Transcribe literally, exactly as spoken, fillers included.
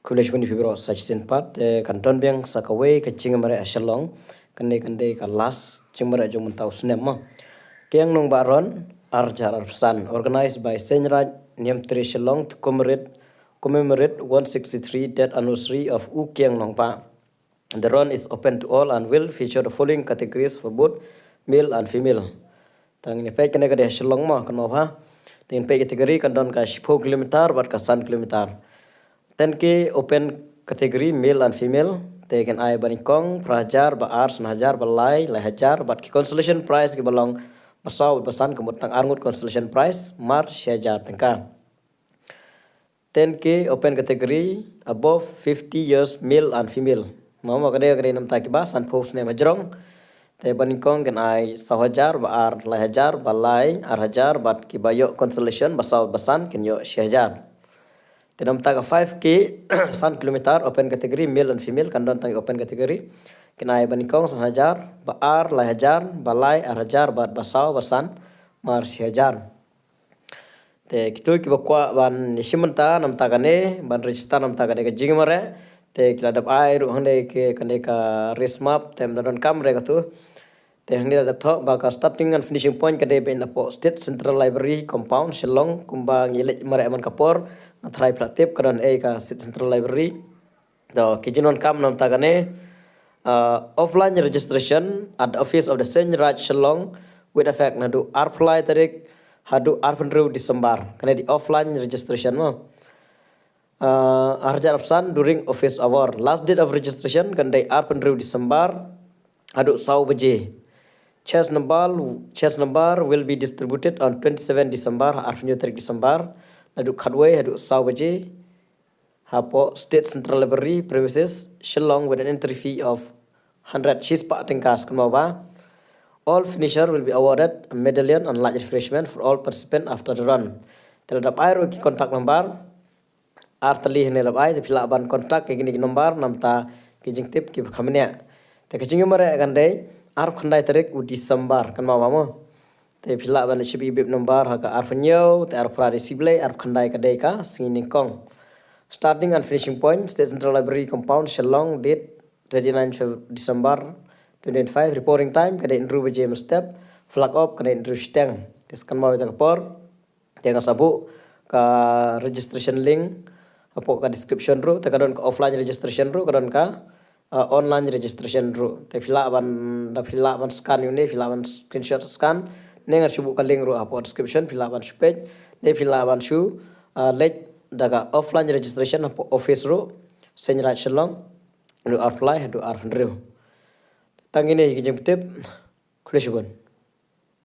Khublei shibun ïa phi baroh sa shisien pat, te kan don biang sa kawei ka jingmareh ha Shillong. Kane kan dei ka last jingmareh jong mynta u snem mo. Kiang Nangbah Ron, arhajar arphew san, organized by Seiñ Raij Niamtre Shillong to commemorate, commemorate one sixty-three death anniversary of U Kiang Nangbah. The run is open to all and will feature the following categories for both male and female. Tang ngin peit kane ka dei ha Shillong mo, kan mo ha. Te ngin peit category kan don ka shiphew kilometer bad ka san kilometer. Ten K open category male and female. Te kin ai ba nyngkong phra hajar, ba ar san hajar, ba lai lai hajar, bad ki consolation prize kiba long ba saw bad ba san, ka mut tang ar ngut consolation prize, mar shi hajar tyngka. Ten K open category above fifty years male and female. Mo, mo ka dei, ka dei namta kiba sanphew snem hajrong. Te ba nyngkong kin ai saw hajar, ba ar lai hajar, ba lai ar hajar, bad kiba ïoh consolation ba saw ba san kin ïoh shi hajar. Te namta ka five K san kilometer open category male and female, kan don tang open category. Kin ai ba nyngkong san hajar, ba ar lai hajar, ba lai ar hajar, bad ba saw ba san mar shi hajar. Te kito kiba kwah ban ïashim bynta namta kane, ban register namta kane ka jingmareh, te ki la dep ai ruh hangne ka, kane ka race map, te ym da donkam re kato. Te hangne la dep thoh ba ka starting and finishing point ka dei ban hapoh State Central Library compound Shillong, kumba ngi leit mareh man ka por, nga tharai phi la tip ka don ei ka State Central Library. To, ki jingdonkam namta kane, uh, offline registration at the office of the Seiñ Raij Shillong with effect naduh arphew lai tarik haduh arphew hynriew December. Kane dei offline registration mo. Uh, arhajar arphew san during office hour. Last date of registration kan dei arphew hynriew December haduh saw baje. Chest number, chest number will be distributed on twenty-seven December, arphew hynñiew tarik December, naduh khatwei haduh saw baje. Hapoh State Central Library premises, Shillong, with an entry fee of hundred, shispah tyngka, kan mo ba. All finisher will be awarded a medallion and large refreshment for all participant after the run. Te la dep ai ruh ki contact number, ar tylli hangne la dep ai, te phi lah ban contact ïa kine ki number namta ki jingtip kiba kham bniah. Te ka jingmareh kan dei arphew khyndai tarik u December, kan mo ba mo. Te phi lah ban shim ïa bib number ha ka arphew hynñiew, te arphew phra dei Shiblei, arphew khyndai ka dei ka sngi nyngkong. Starting and finishing point, State Central Library compound, Shillong, date twenty-nine Feb-, December twenty twenty-five. Reporting time ka dei hynriew baje mynstep, flag off ka dei hynriew shiteng. Te sa kan mo ïa ka por. Te nga sa buh ka registration link hapoh ka description ruh, te ka don ka offline registration ruh, ka don ka, uh, online registration ruh. Te phi lah ban, da phi lah ban scan ïa une, phi lah ban screenshot scan. Ne ngan shu buh ka link ruh hapoh description, phi lah ban shu peit. Ne phi lah ban shu, uh, leit da ka offline registration hapoh office ruh, Seiñ Raij Shillong, haduh arphew lai haduh arphew hynriew. Tang kine ki jingtip. Khublei shibun.